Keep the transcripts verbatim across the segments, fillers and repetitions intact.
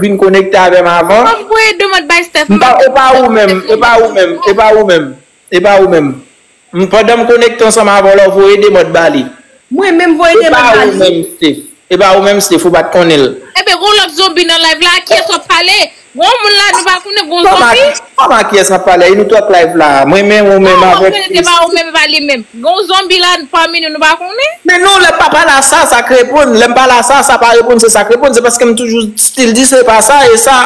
vin konekte avè m avan. Mwen voye de mòd bay Steph. M pa, e pa ou menm, e pa ou menm, e pa ou menm, e pa ou menm. M, pandan m konekte ansanm avè w la, w voye de mòd ba li. Mwen menm voye de mòd ba li. E pa ou menm, Steph. E pa ou menm, Steph, ou pa t konnen l. Ebyen, gon lòt zonbi nan live la, kiyès w ap pale? Gon moun la, nou pa konnen, gon zonbi? Kòman, kòman kiyès m ap pale? E nou t ap live la. Mwen menm, ou menm, avèk Chris. E pa ou menm, e pa li menm. Gon zonbi la, pami nou, nou pa konnen? Men non, lè m pa pale a sa, sa k reponn. Lè m pale a sa, sa pa reponn, se sa k reponn. Se paske m toujou still di se pa sa e sa.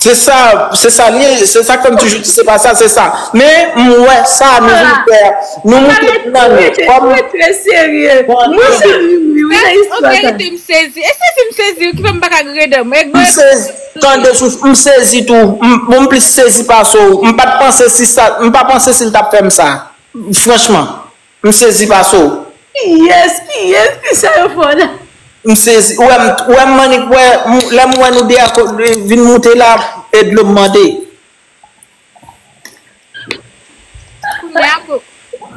Se sa, se sa l ye, se sa k fè m toujou di se pa sa, se sa. Men, m wè sa, nou vin fè, nou moute nan nou. Kòm... Trè serye. Mwen sezi, wi, wi, nan istwa sa. Verite, m sezi. E sezi m sezi, ki fè m pa ka gade m. M sezi. Tande, Chouchou, m sezi tou. M, bon, m plis sezi pase w. M pa t panse si sa, m pa panse si l t ap fè m sa. Franchman. M sezi pase w. Kiyès, kiyès, kisa yo fè w la? M sezi. Ou wè m, ou wè m annik wè, m, lè m wè nou de a ko-, vin moute la, e dlo m mande. Kounye a, ko-,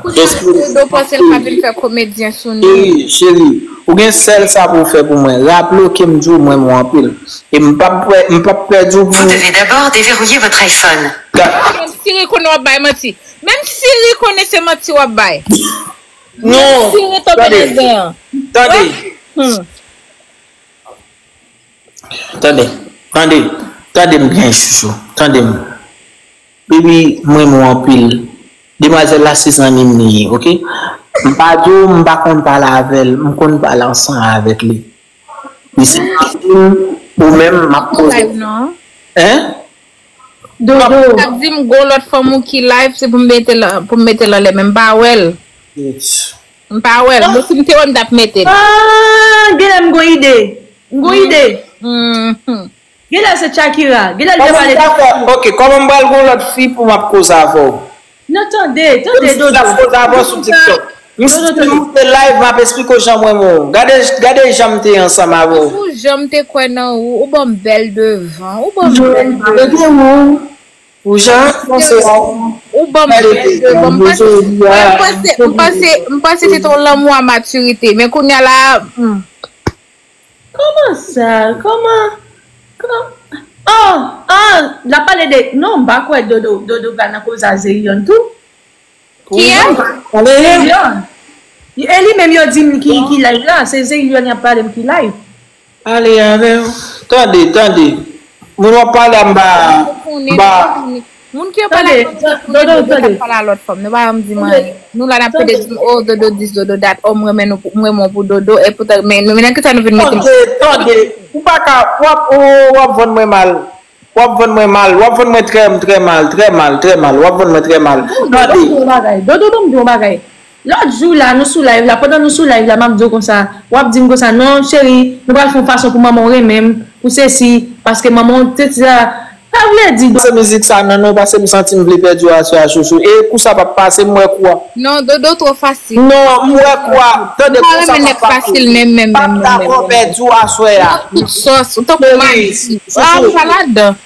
kounye a, Dodo panse l ka vin fè komedyen sou nou. Cheri, cheri, ou gen sèl sa pou w fè pou mwen. Raple w ke m di w m renmen w anpil. E m p ap pè-, m p ap pèdi w pou... Vous devez d'abord déverrouiller votre iPhone. Menm Siri konnen w ap bay manti. Menm Siri konnen se manti w ap bay. Non, tande, tande. Tande, tande, tande m byen, Chouchou. Tande m. Baby, m renmen w anpil. Demwazèl la, se zanmi m li ye, oke? M pa di w m pa konn pale avè l, m konn pale ansanm avèk li. Li se zanmi m, ou menm, m ap poze. Hein? Dodo. Ou t ap di m gon lòt fanm ou ki live, se pou m mete l, pou m mete l anlè, men m pa wè l. M pa wè l. Bon, si m te wè, m t ap mete l. Ah, genlè m gon ide. M gon ide. Genlè se Shakira. Genlè l te pale de... Ok, kòman m pral gon lòt fi pou m ap koze avè w? Non, tande, tande, Dodo. M ap koze avè w sou TikTok. M still moute live, m ap esplike w jan mwen menm. Gade, gade jan m te ansanm avè w. Ou jan m te kwè nan ou, ou ban m bèl devan, ou ban m bèl devan. Ou jan, panse a ou. Ou ban m bèl devan. M panse, m panse, m panse, m panse se te yon lanmou a matirite. Men kounye a la, hmm. Kòman sa? Kòman? Kò-, oh, oh, l ap pale de, non, m pa kwè Dodo, Dodo pral nan koze a Zerion tou. Kiyès? Zerion. E li menm yo di m ki, ki live la, se Zerion y ap pale m ki live. Ale avè w. Tande, tande. Moun w ap pale a m pa, m pa. Moun ki yo pale a lòt fanm, yo pale a lòt fanm. Nou pa janm di m anyen. Nou la n ap plede di m, oh, Dodo dis, Dodo dat, oh, m renmen nou pou, m renmen w pou Dodo, e poutan, men, men nan kisa nou vin mete m? Tande, tande. Ou pa ka, w ap, oh, w ap vann mwen mal. W ap vann mwen mal, w ap vann mwen trè, trè mal, trè mal, trè mal, w ap vann mwen trè mal. Tande. Dodo, ban m di w yon bagay. Lòt jou la, nou sou live la, pandan nou sou live la, m ap di w konsa, w ap di m konsa, non, cheri, nou pral fè yon fason pou manman w renmen m, pou sesi, paske manman w te di sa, sa vle di. Pase mizik sa nan non, paske m santi m vle pèdi w aswè a, Chouchou. E kou sa p ap pase, m wè kou a. Non, Dodo twò fasil. Non, m wè kou a. Tande, kou sa p ap pase. M pa renmen nèg fasil, menm, menm, menm, menm, menm. M p ap dakò pèdi w aswè a. Tout sòs, ou tankou Mami. Ah, ou pa ladan.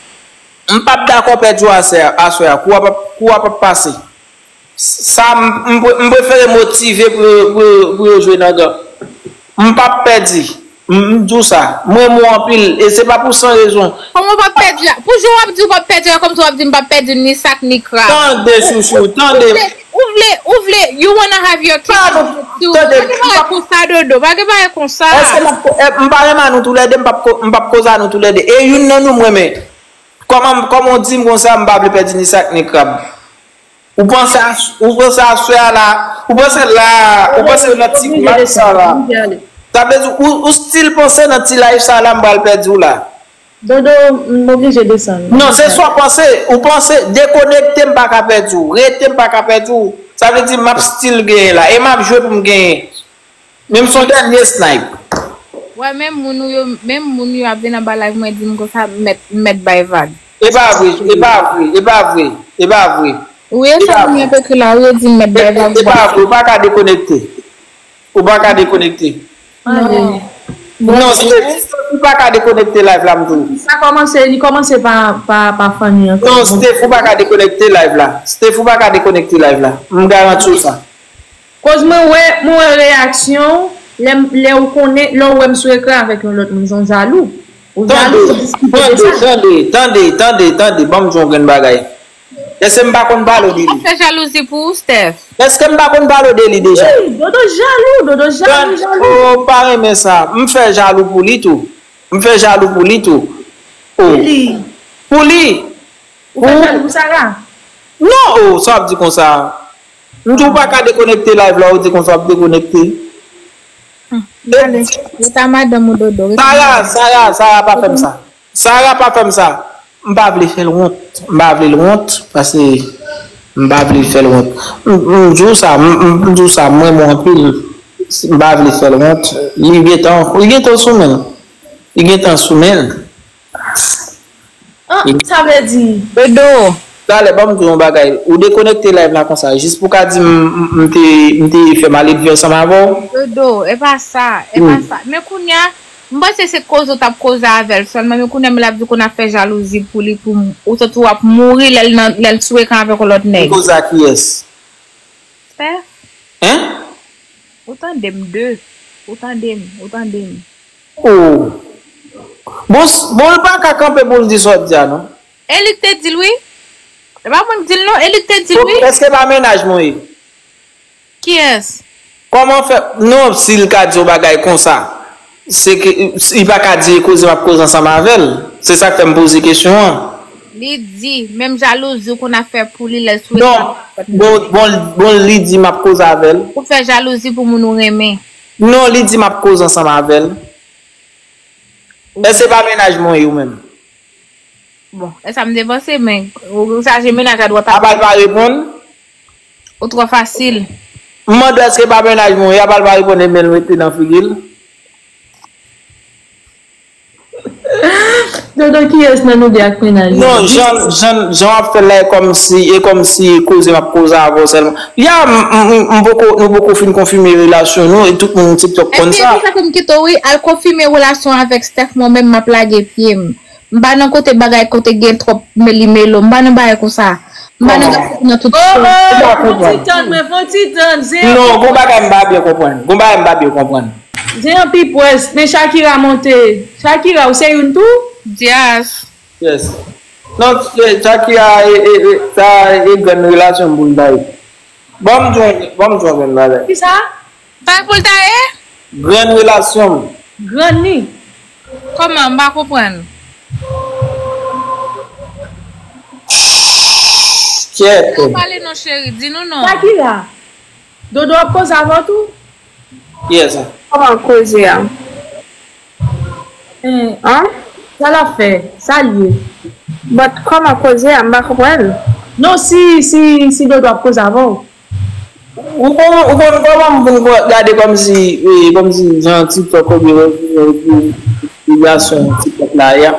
M p ap dakò pèdi w aswè a, aswè a. Kou a p ap, kou a p ap pase. Sa, m, m pre-, m prefere motive pou yo, pou yo, pou yo jwe nan gan. M p ap pèdi. M, m di w sa. M renmen w anpil. E se pa pou san rezon. Kòman w p ap pèdi a? Pou jan w ap di w p ap pèdi a, kòmsi w ap di m p ap pèdi ni sak ni krab. Tande, Chouchou, tande. Ou vle, ou vle, ou vle, you wanna have your cake and eat it too. Tande, pa gen bagay konsa, Dodo. Pa gen bagay konsa. Èske m ap, eh, m pa renmen nou toulède, m p ap ko-, m p ap koze a nou toulède. E youn nan nou m renmen. Kòman, kòman w di m konsa, m pa vle pèdi ni sak ni krab? Ou panse a, ou panse aswè a la, ou panse la, ou panse nan ti match sa la. Sa vle di, ou, ou still panse nan ti live sa la, m pral pèdi w la. Dodo, m oblije desann. Non, se sa w panse, ou panse, dekonekte, m pa ka pèdi w. Rete, m pa ka pèdi w. Sa vle di, m ap still genyen la. E m ap jwe pou m genyen. Men m se yon dènye snipe. Wè, menm moun ou yo, menm moun yo ap vin anba live mwen di m konsa, m mèt, m mèt bay vag. E pa vre, e pa vre, e pa vre, e pa vre. Wi, e sa moun yo ap ekri la, wi, yo di m mèt bay vag. E pa vre, ou pa ka dekonekte. Ou pa ka dekonekte. Non. Non, Steph, ou pa ka dekonekte live la, m di w. Sa kòmanse, li kòmanse pa, pa, pa funny ankò. Non, Steph, ou pa ka dekonekte live la. Steph, ou pa ka dekonekte live la. M garanti w sa. Koz mwen wè, mwen wè reyaksyon w, lè m, lè ou konnen, lè w wè m sou ekran avèk yon lòt moun, se yon jalou. Tande, tande, tande, tande, tande, tande, ban m di w yon grenn bagay. Èske m pa konn pale w de li? Fè jalouzi pou ou, Steph. Èske m pa konn pale w de li deja? Wi, Dodo jalou, Dodo jalou, jalou. Oh, pa renmen sa. M fè jalou pou li tou. M fè jalou pou li tou. Oh. Pou li. Pou li. Ou fè jalou pou Sarah? Non, oh, sa w ap di konsa? M di w pa ka dekonekte live la, ou di konsa w ap dekonekte. Gade, yo ta madanm ou Dodo. Sarah, Sarah, Sarah pa fè m sa. Sarah pa fè m sa. M pa vle fè l wont. M pa vle l wont, paske m pa vle fè l wont. M, m di w sa, m, m, m di w sa, m renmen w anpil. M pa vle fè l wont. Li gentan, li gentan sou men l. Li gentan sou men l. An, sa vle di. Dodo. Talè, ban m di w yon bagay. Ou dekonekte live la konsa, jis pou w ka di m, m, m te, m te fè maledve ansanm avè w? Dodo, e pa sa, e pa sa. Men kounye a, m panse se koze w t ap koze avè l sèlman, men kounye a, men l ap di w konn ap fè jalouzi pou li, pou m, ou santi w ap mouri lè l nan, lè l sou ekran avèk yon lòt nèg. Koze a kiyès? Steph? Hein? Ou tande m de. Ou tande m, ou tande m. Oh. Bon, s- bon, l pa ka kanpe pou l di sa w di a, non. E li k te di l, wi. E pa mwen k di l, non. E li k te di l, wi. Èske pa mennaj mwen ye? Kiyès? Kòman fè? Non, si l ka di yon bagay konsa, se ke, li pa ka di koze m ap koze ansanm avè l. Se sa k fè m poze kesyon an. Li di, menm jalouzi w konn ap fè pou li lè l sou ekran. Non, bon, bon, bon, li di m ap koze avè l. Ou fè jalouzi pou moun ou renmen. Non, li di m ap koze ansanm avè l. Èske se pa mennaj mwen ye ou menm? Bon, e sa m te panse, men ou chaje mennaj a dwat a. Apa l pa reponn? Ou twò fasil. M mande èske pa mennaj mwen ye, apa l pa reponn, e men l rete nan figi l. Dodo, kiyès nan nou de ak mennaj li? Non, jan, jan, jan w ap fè l la, e kòmsi, e kòmsi koze m ap koze avè w sèlman. Ya, m, m, m, m poko, nou poko fin konfime relasyon nou, e tout moun TikTok konn sa. Epi, e sa fè m kite w, wi, al konfime relasyon avèk Steph, mwen menm, m ap lage pye m. M pa nan kote bagay, kote gen twòp meli melo, m pa nan bagay konsa. M pa nan gade nan tout. Oh, oh, fon ti tann, mwen fon ti tann, zen. Non, gon bagay m pa byen konprann. Gon bagay m pa byen konprann. Zen an pi pwès, men Shakira monte. Shakira, ou se youn tou? Dyas. Yes. Non, eh, Shakira, e, e, e, sa, e grenn relasyon pou l bay. Ban m di w, ban m di w yon grenn bagay. Kisa? Sa pou l ta ye? Grenn relasyon m. Grenn li. Kòman? M pa konprann. Kyèt. Ou pale non, cheri, di nou non. Shakira. Dodo ap koze avè w tou? Yes. Kòman koze a? Eh, an? Sa l ap fè? Sa l ye? But kòman koze a? M pa konprann. Non, si, si, si Dodo ap koze avè w. Ou konn, ou konn kòman m vin gade kòmsi, eh, kòmsi jan TikTok oubyen relasyon TikTok la ye a?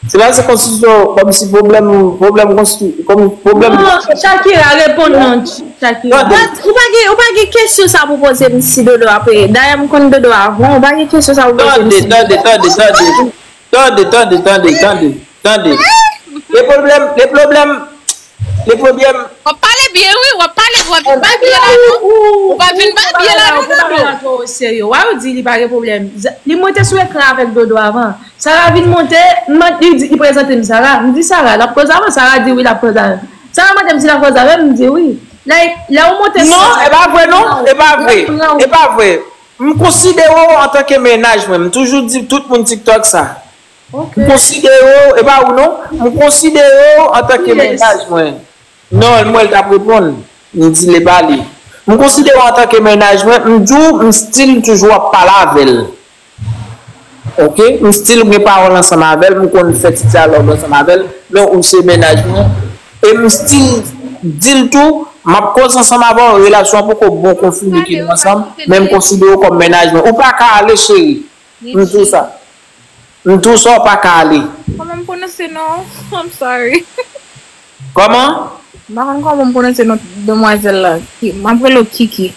Se pa se konstitye kòmsi pwoblèm, pwoblèm konsti-, kòm pwoblèm. Non, Shakira, reponn non, Shakira. Tande. But ou pa gen, ou pa gen kesyon sa pou poze m si Dodo apre. Dayè m konn Dodo avan, ou pa gen kesyon sa pou poze m si. Tande, tande, tande, tande. Tande, tande, tande, tande, tande. Le problème, le problème, le problème. W ap pale byen, wi, w ap pale, w ap vin ba byen la, non. Ou pa vin ba byen la, non, Dodo. Ou pa pale la twò serye. Why ou di li pa gen pwoblèm? Li monte sou ekran avèk Dodo avan. Sarah vin monte, m, li di, li prezante m Sarah. M di Sarah, l ap koze avè w? Sarah di wi, l ap koze avè m. Sarah mande m si l ap koze avè m, m di wi. Like, lè ou monte sou. Non, e pa vre, non, e pa vre. E pa vre. M konsidere w antanke mennaj mwen. M toujou di tout moun TikTok sa. Ok. M konsidere w, e pa ou non, m konsidere w antanke mennaj mwen. Non, mwen l t ap reponn. M di l e pa li. M konsidere w antanke mennaj mwen, m di w, m still toujou ap pale avè l. Ok? M still gen pawòl ansanm avè l, m konn fè ti dyalòg ansanm avè l, men ou se mennaj mwen. E m still di l tou, m ap koze ansanm avè w, relasyon an poko bon, konfime ke nou ansanm, men m konsidere w kòm mennaj mwen. Ou pa ka ale, cheri. M di w sa. M di w sa, w pa ka ale. Kòman m pwononse non? I'm sorry. Kòman? M pa konn kòman m pwononse non demwazèl la. Ki, m ap rele w Kiki.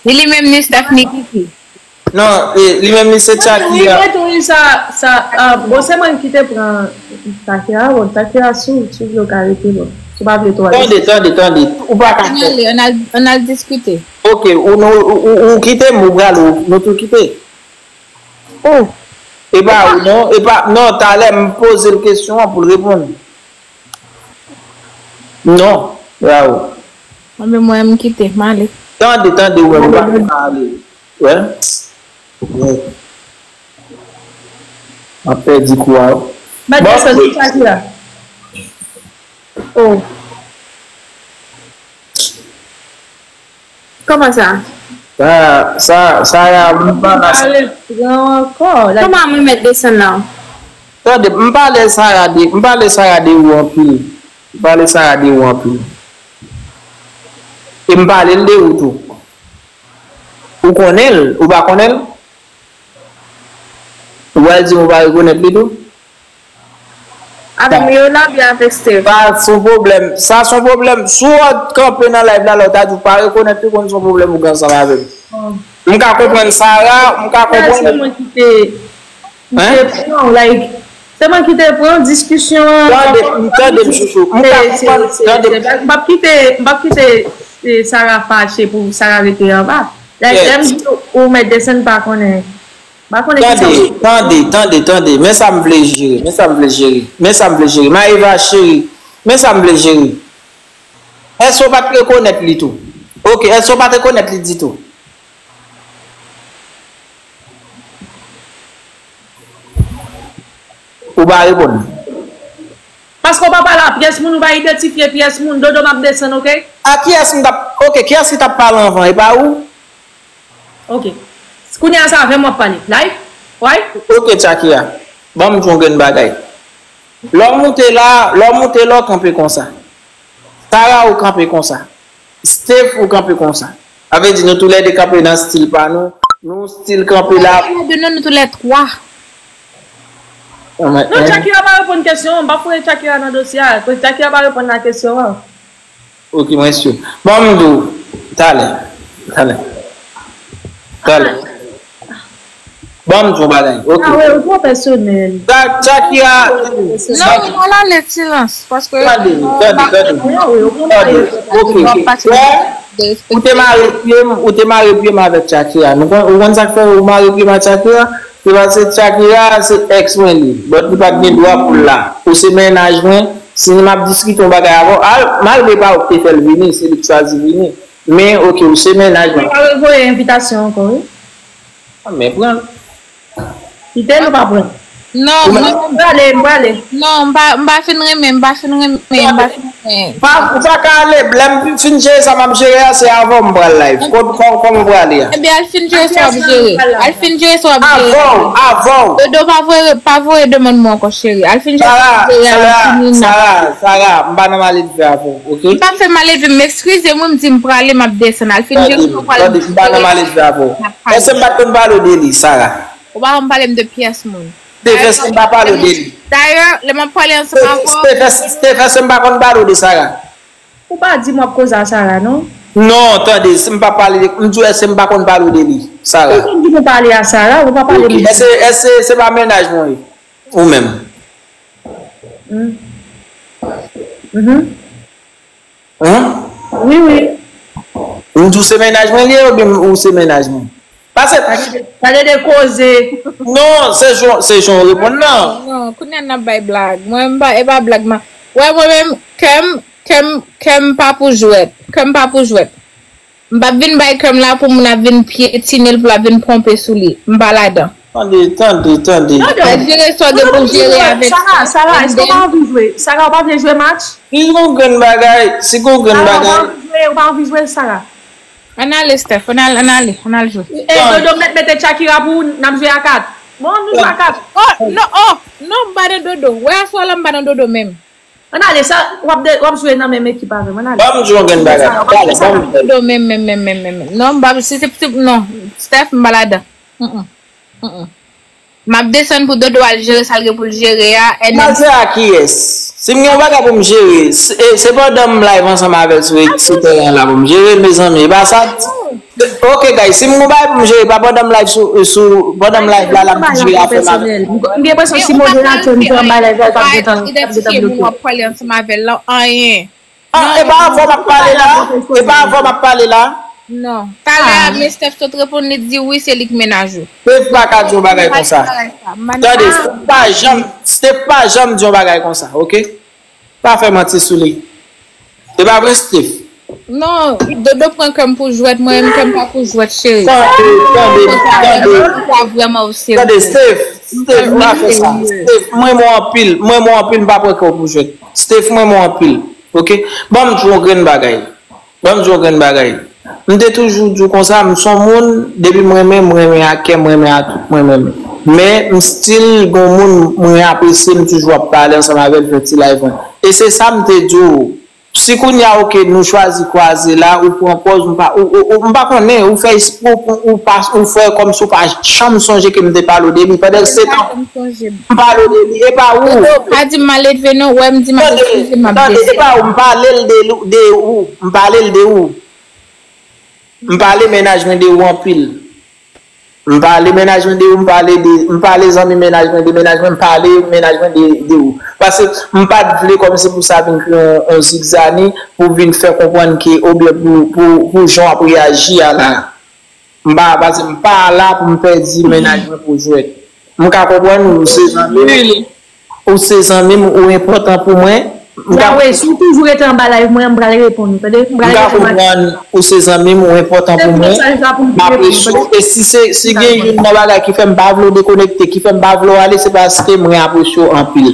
Ni li menm, ni Steph, ni Kiki. Non, e, li menm, li se Shakira. Wi, mwen tou, wi, sa, sa, ah, bon, se mwen ki te pran Shakira, bon, Shakira, si w, si w vle, w ka rete, bon. Si w pa vle, tou ale. Tande, tande, tande. Ou pa ka fè. Ann ale, ann al, ann al diskite. Ok, ou, nou, ou, ou, ou kite m, ou prale, ou, nou tou kite. Oh. E pa ou non, e pa, non, talè m poze l kesyon an pou l reponn. Non, e pa ou. Mwen menm, mwen, m kite, m ale. Tande, tande, wè, m pa ka ale. Wè. Wè. M ap pèdi kou a. Mèt Bon, desann, wi. Ki sa ki la? Oh. Kòman sa? Sa, sa, sa, ya, m pa la. Ale pran ankò. Like, kòman mwen mèt desann la? Tande, m pale Sara de, m pale Sara de ou anpil. M pale Sara de ou anpil. E m pale l de ou tou. Ou konnen l, ou pa konnen l? Ou pral di m ou pa rekonèt li tou? Avèk Leona byen avèk Steph? Sa se yon pwoblèm. Sa se yon pwoblèm. Si w kanpe nan live la, lè w ta di w pa rekonèt li, konn se yon pwoblèm ou gen ansanm avè m. M ka konprann Sara, m ka konprann. Se mwen ki te, ki te pran, like, se mwen ki te pran diskisyon an. Tande, tande m, chouchou. M ka konprann, tande m. M p ap kite, m p ap kite, eh, Sara fache pou Sara rete anba. Like, lè m di ou mèt desann, pa konnen. Pa konnen ki sa. Tande, tande, tande, tande. Men sa m vle jere. Men sa m vle jere. Men sa m vle jere. Maeva cheri, men sa m vle jere. Èske w pa t rekonèt li tou? Ok, èske w pa t rekonèt li ditou? Ou pa reponn. Paske w pa pale a pyès moun, ou pa idantifye pyès moun. Dodo, m ap desann, ok? A kiyès m t ap, ok, kiyès ki t ap pale anvan? E pa ou? Ok. Kounye a se avè m w ap pale. Live? Why? Ok, Shakira. Ban m di w yon grenn bagay. Lè w moute la, lè w moute la, w kanpe konsa. Sara, ou kanpe konsa. Steph, ou kanpe konsa. Sa vle di nou toulède kanpe nan stil pa nou. Nou stil kanpe la. Nou de nou, nou toulètwa. Non, Shakira pa reponn kesyon an. M pa foure Shakira nan dosye a. Shakira pa reponn nan kesyon an. Ok, mwen sure. Ban m di w, talè, talè, talè. Ban m di w yon bagay, ok. Ah, wi, ou twò pèsonèl. Sa, Shakira, tande. Non, m pral ale silans, paske, tande, tande, tande. Tande, ok. Wè, ou te mare pye m, ou te mare pye m avèk Shakira. Nou konn, ou konn sa k fè ou mare pye m ak Shakira? Se paske Shakira se ex mwen li, but li pa t gen dwa pou l la. Ou se mennaj mwen, si m ap diskite yon bagay avè w, al, malgre pa ou ki te fè l vini, se li k chwazi vini. Men, ok, ou se mennaj mwen. Ou pa revoye envitasyon ankò, wi. Ah, men pran l. Kite l ou pa pran l. Non, non. M prale, m prale. Non, m pa, m pa fin renmen, m pa fin renmen, m pa fin renmen. Pa, ou pa ka ale, lè m fin jere sa m ap jere a, se avè w m pral live. Kò, kò, kòman w prale a? Ebyen, al fin jere sa w ap jere. Al fin jere sa w ap jere. Avè w, avè w. Dodo, pa voye, pa voye demann mwen ankò, cheri. Al fin jere sa w ap jere a, lè m fini n ap. Sara, Sara, m pa nan maledve avè w, ok? M pa fè maledve, m ekskize m, wi, m di m prale, m ap desann. Al fin jere sa w ap jere. Tande, tande, m pa nan maledve avè w. Èske m pa t konn pale w de li, Sara? Ou pa janm pale m de pyès moun. Steph, èske m pa pale w de li? Dayè, lè m ap pale ansanm avè w. Steph, èske, Steph, èske m pa konn pale w de Sara? Ou pa di m w ap koze a Sara, non? Non, tande, si m pa pale de, m di w, èske m pa konn pale w de li, Sara? Ou konn di nou pale a Sara, ou pa pale m de li. Ok, èske, èske se pa mennaj mwen ye? Ou menm? Hmm. Mhm. Hein? Wi, wi. M di w se mennaj mwen li ye oubyen ou se mennaj mwen? Paske. Pale de, pale de koze. Non, se jan, se jan w reponn nan. Non, kounye a n ap bay blag. Mwen, m pa, e pa blag, man. Wè, mwen menm, kè m, kè m, kè m pa pou jwèt. Kè m pa pou jwèt. M p ap vin bay kè m la pou moun ap vin pyetine l, pou l ap vin ponpe sou li. M pa ladan. Tande, tande, tande. Al jere sa w gen pou w jere avèk. Sara, Sara, èske w pa anvi jwe? Sara, ou pa vle jwe match? Si gon grenn bagay, si gon grenn bagay. Sara, ou pa anvi jwe, ou pa anvi jwe, Sara? Ann ale, Steph, ann al-, ann ale, ann al jwe. E, Dodo mèt mete Shakira pou ou, n ap jwe a kat. Bon, nou jwe a kat. Oh, non, oh, non, m pa nan Dodo. Wè, aswè la, m pa nan Dodo menm. Ann ale, sa, w ap de-, w ap jwe nan menm ekip avè m, ann ale. Ban m di w yon grenn bagay. Talè, ban m. Dodo menm, menm, menm, menm, menm. Non, m pa, si se, si, non, Steph, m pa ladan. Mm, mm, mm, mm. M ap desann pou Dodo al jere sa l gen pou l jere a, and then. M al jere a kiyès? Si m gen yon bagay pou m jere, se, e, se pandan m live ansanm avè l sou, sou teren an la pou m jere l, mezanmi. E pa sa. Ok, guys, si m gen yon bagay pou m jere, pa pandan m live sou, sou, pandan m live la, l ap vin jere afè m avè m. M gen enpresyon si moderator m te anba live la, l t ap gentan, l t ap gentan bloke. Identifye moun w ap pale ansanm avè l lan, anyen. Ah, e pa avè w m ap pale la? E pa avè w m ap pale la? Non. Talè a, men Steph sot reponn, li di wi, se li k mennaj ou. Steph pa ka di yon bagay konsa. Tande, Steph pa janm, Steph pa janm di yon bagay konsa, oke? Pa fè manti sou li. E pa vre, Steph? Non, Dodo pran kè m pou jwèt, mwen menm kè m pa pou jwèt, cheri. Tande, tande, tande. Sa vrèman oserye. Tande, Steph, Steph, pa fè sa. Steph, mwen mwen anpil, mwen mwen anpil, m pa pran kè w pou jwèt. Steph, mwen mwen anpil, oke? Ban m di w yon grenn bagay. Ban m di w yon grenn bagay. M te toujou di w konsa, m se yon moun, depi m renmen, m renmen ak kè m, m renmen ak tout mwen menm. Men, m still gon moun mwen apresye, m toujou ap pale ansanm avè l, fè ti live mwen. E se sa m te di w. Si kounye a, oke, nou chwazi kwaze la, ou pran pòz, m pa, ou, ou, ou, m pa konnen, ou fè espre, ou, ou, ou pa, ou fè kòmsi ou pa janm sonje ke m te pale w de li. Pandan se tan, m pale w de li, e pa ou. Dodo, pa di m maledve non, ou wè m di m ap eskize, m ap Tande, e dese. Pa ou, m pale l de, de ou, m pale l de ou. M pale mennaj mwen de ou anpil. M pale mennaj mwen de ou, m pale de, m pale zanmi mennaj mwen de mennaj mwen, m pale mennaj mwen de, de ou. Paske m pa t vle kòmsi pou sa vin kreye yon, yon zigzani pou vin fè konprann ke, oubyen pou, pou, pou jan w ap reyaji a la. M pa, paske m pa la pou m pèdi mennaj mwen pou jwèt. M ka konprann ou se zanmi m, ou se zanmi m, ou enpòtan pou mwen. M ka, Yahweh, si w toujou rete anba live mwen, m pral reponn ou, tande? M m ka konprann ou se zanmi m, ou enpòtan pou mwen. M apresye w. E si se, si gen youn nan bagay ki fè m pa vle w dekonekte, ki fè m pa vle w ale, se paske mwen apresye w anpil.